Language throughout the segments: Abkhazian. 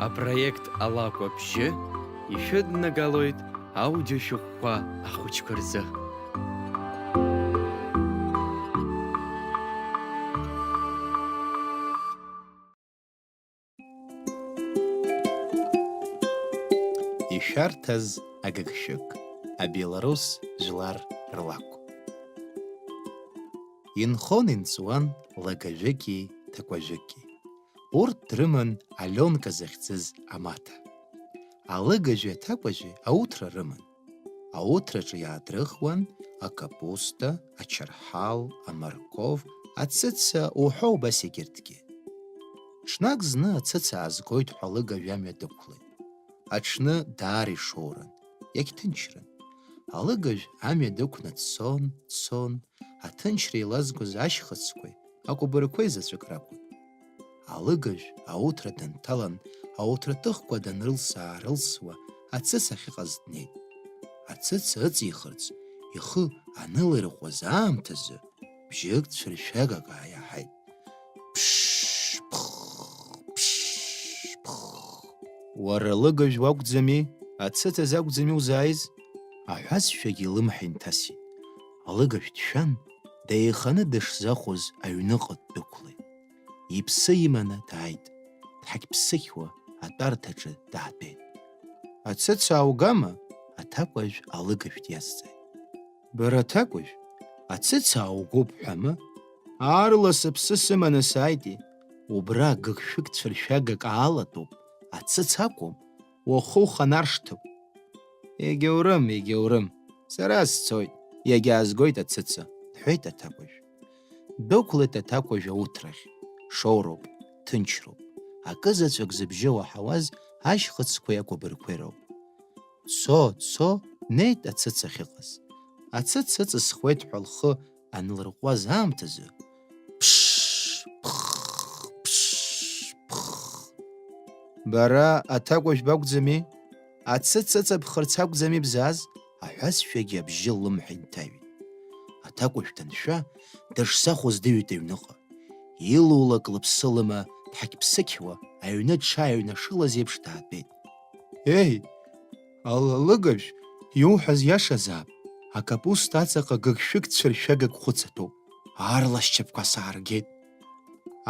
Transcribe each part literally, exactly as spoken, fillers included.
Апроект Алакә абжьы ишәыднагалоит аудиошәҟәқәа ахәыҷқәа рзы. Ишәарҭаз агыгшәыг, абеларус жәлар рлакә. Инхон-инҵуан лыгажәыки ҭакәажәыки. Урҭ дрыман Алионка захьӡыз амаҭа. Алыгажәи аҭакәажәи ауҭра рыман. Ауҭраҿы иаадрыхуан акапуста, ачарҳал, амарков, ацыца уҳәа убас егьырҭгьы. Ҽнак зны ацыца аазгоит ҳәа алыгажә амҩа дықәлеит. Аҽны даара ишоуран, иагьҭынчран. Алыгажә амҩа дықәны дцон, дцон, аҭынчра еилазгоз ашьхыцқәеи акәыбырқәеи заҵәык ракәын. Алыгажә ауҭра дынҭалан, ауҭраҭыхқәа данрылс-аарылсуа, ацыц ахьыҟаз днеит. Ацыц ыҵихырц, ихы анылаирҟәуаз аамҭазы, бжьык цәыршәагак ааиаҳаит. Ԥшш-ԥх, ԥшш-ԥх. Уара лыгажә уакәӡами, ацыц азы акәӡами узааиз? Аҳәазшәагьы илымҳа инҭасит. Алыгажә дшәан, деиханы дышзахәоз аҩныҟа ддәықәлеит. Иԥсы иманы дааит. Дҳақьԥсықьуа атәарҭаҿы даатәеит. Ацыц ааугама? Аҭакәажә алыгажә диазҵааит. Бара аҭакәажә, ацыц ааугоуп ҳәама? Аарла сыԥсы сыманы сааитеи. Убра гыгшәыг цәыршәагак аалатәоуп, ацыц акәым, ухы уханаршҭып. Егьаурым, егьаурым, сара сцоит, иагьаазгоит ацыца, дҳәеит аҭакәажә. Дықәлеит аҭакәажә ауҭрахь, шоуроуп, ҭынчроуп. Акызаҵәык зыбжьы уаҳауаз ашьхыцқәеи акәыбырқәеи роуп. Дцо, дцо, днеит ацыц ахьыҟаз. Ацыц ыҵысхуеит ҳәа лхы анлырҟәуаз аамҭазы, ԥшш-ԥх, ԥшш-ԥх. Бара аҭакәажә бакәӡами? Ацыц ыҵаԥхырц акәӡами бзааз? Аҳәазшәагьы абжьы ллымҳа инҭаҩит. Аҭакәажә даншәа, дышзахәоз дыҩит аҩныҟа. Илулак лыԥсы лыма дҳақьԥсықьуа, аҩны дшааҩнашылаз еиԥш даатәеит. Еи, ал-, алыгажә, иуҳәаз иашазаап, акапуста аҵаҟа гыгшәыг цәыршәагак хәыцатәуп, аарла сшьапқәа сааргеит.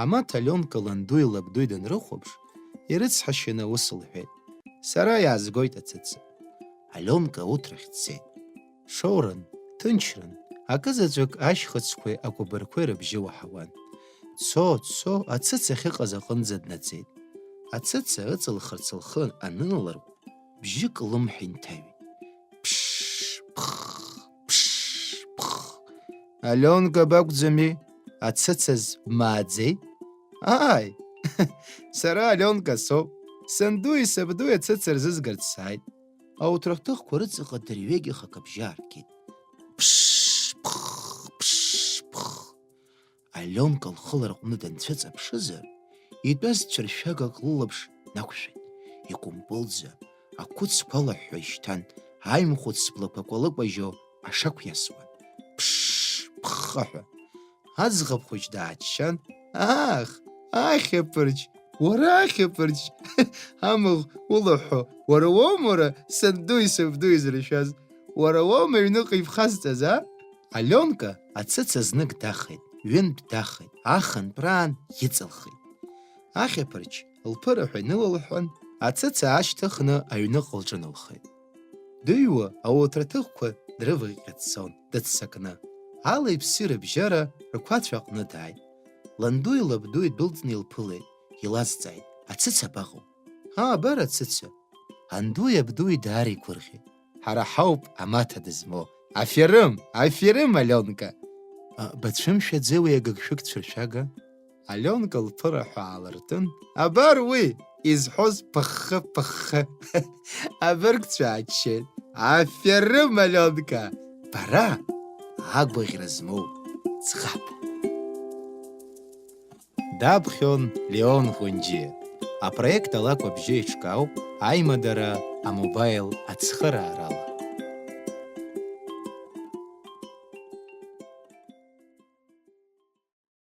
Амаҭ Алионка ландуи лабдуи данрыхәаԥш, ирыцҳашьаны ус лҳәеит, сара иаазгоит ацыца. Алионка ауҭрахь дцеит. Шоуран, ҭынчран, акызаҵәык ашьхыцқәеи акәыбырқәеи рыбжьы уаҳауан. Дцо, дцо, ацыц ахьыҟаз аҟынӡа днаӡеит. Ацыца ыҵылхырц лхы анылалырҟә, бжьык ллымҳа инҭаҩит. Ԥшш-ԥх, ԥшш-ԥх. Алионка бакәӡами? Ацыцаз бмааӡеит? Ааи, сара Алионка соуп. Сандуи сабдуи ацыца рзызгарц сааит. Ауҭрахҭыхқәа рыҵаҟа дырҩегьых акабжьы ааргеит. Ԥшш-ԥх, ԥшш-ԥх. Алионка лхы ларҟәны данцәыҵаԥшызар, итәаз цәыршәагак лылаԥш нақәшәеит, икәымпылӡа, ақәыцқәа алаҳәҳәа ишьҭан, аимхәыц блақәа кәалыкәажьо ашақә иасуан. Ԥшш-ԥхха ҳәа. Аӡӷаб хәыҷ дааччан, аах, ахьаԥырч, уара ахьаԥырч, амаӷ улаҳәҳәо, уара уоума уара сандуи сабдуи зыршәаз? Уара уоума аҩныҟа ибхазҵаз, а? Алионка ацыца знык дахеит, ҩынтә дахеит, ахынтәраан иҵылхит. Ахьаԥырч лԥыраҳәа инылылҳәан, ацыца аашьҭыхны аҩныҟа лҿыналхеит. Дыҩуа ауҭраҭыхқәа дрываҟьҟьа дцон, дыццакны. Али-ԥси рыбжьара рқәацә аҟны дааит. Ландуи лабдуи дәылҵны илԥылеит, илазҵааит, ацыца абаҟоу? Аа, абар ацыца! Андуи абдуи даара игәырӷьеит. Ҳара ҳауп амаҭа дызмоу. Аферым, аферым, Алионка! А, бацәымшәаӡеи уи агыгшәыг цәыршәага? Алионка лԥыраҳәа аалыртын, абар уи, изҳәоз пыххы-пыххы. Абыргцәа ааччеит. Аферым, Алионка! Бара агәаӷьра змоу ӡӷаб! Даԥхьон Леон Гәынџьиа. Апроект Алакә абжьы еиҿкаауп аимадара амобаил ацхыраарала.